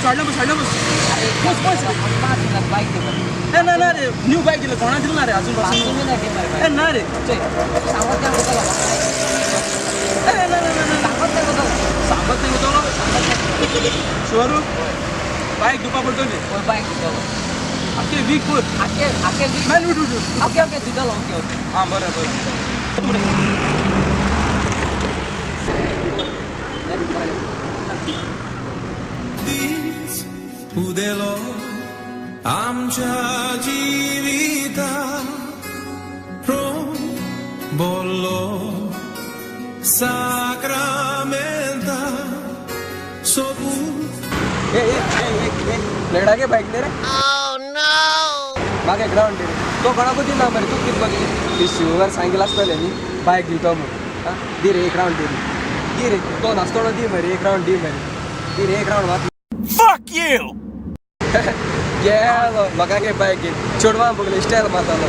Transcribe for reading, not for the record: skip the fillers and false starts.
साडला बस, साडला बस. बस बस. 5 मिनटात बायक दी मरे. ए ना ना रे, न्यू बायक दिलं, कोणा दिलं ना रे अजून पाच पासून. मिनटात दी मरे ए बायक. ना रे. चोय, सांगत नाही वतलो. ए ना ना ना ना. सांगत नाही वतलो. सांगत नाही वतलो. शुअर? बायक दिवपा पडटली. पळय, बायक दितलो. आख्खे वीक भर. आखे आखे वीक. मॅन, उठ उठ उठ. ओके ओके, दितलो, ओके ओके. हां, बरें बरें. दीस उदेलो आमच्या जिविता बोललो साक्रामेंता सोबूत. ए ए ए ए, प्लेडागे बायक न्ही रे. म्हाका एक रावंड दी रे. तो कोणाकूच दिना मरे, तूं कितें बघितली ती शिवर सांगितलं आसतलें न्ही बायक दिता म्हूण. आं, दी रे एक रावंड, दी रे, दी रे. तो नासतोडो दी मरे, एक रावंड दी मरे, दी रे एक रावंड मात. Fuck you! गेलो लोकांगे बायक घेवन चेडवां बगले स्टायल मारतालो.